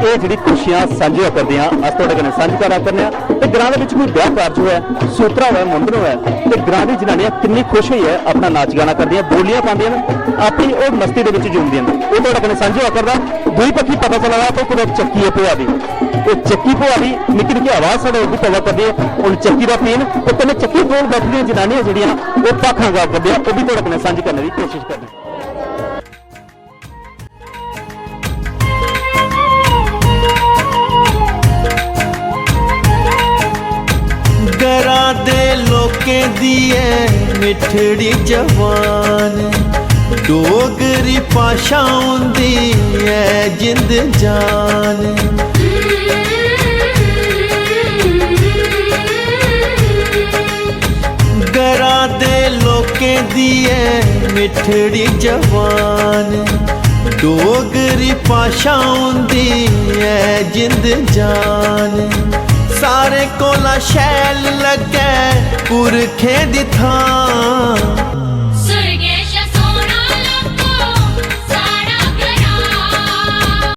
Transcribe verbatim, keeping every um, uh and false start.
एह् जेह्ड़ी खुशियां सांझियां करदियां, अस थुआढ़े कन्नै सांझी करा करने आं। ते ग्रां दे बिच कोई ब्याह कारज होऐ, सूतरा होऐ, मुंडन होऐ, ते ग्रां दी जनानियां किन्नी खुश होइयै अपना नाच गाना करदियां, बोलियां पांदियां न, अपनी ओह् मस्ती दे बिच झूमदियां न। ओह् थुआढ़े कन्नै सांझी होआ करदा। दूई बक्खी पता चला दा कि कुतै चक्की ऐ पोआ दी, ओह् चक्की पोआ दी, निक्की निक्की आवाज साढ़े उद्धर पवा करदी ऐ। हून चक्की दा पीन, ते कन्नै चक्की कोल बैठी दियां जनानियां जेह्ड़ियां, ओह् भाखां गा करदियां, ओह् बी थुआढ़े कन्नै सांझी करने दी कोशिश करने आं। घरा दे लोकें दी ऐ मिठड़ी जबान, डोगरी भाशा उंदी ऐ जिंद जान। घरा दे लोकें दी ऐ मिठड़ी जबान, डोगरी भाशा उंदी ऐ जिंद जान। सारें कोला शैल लग्गै पुरखें दी थां।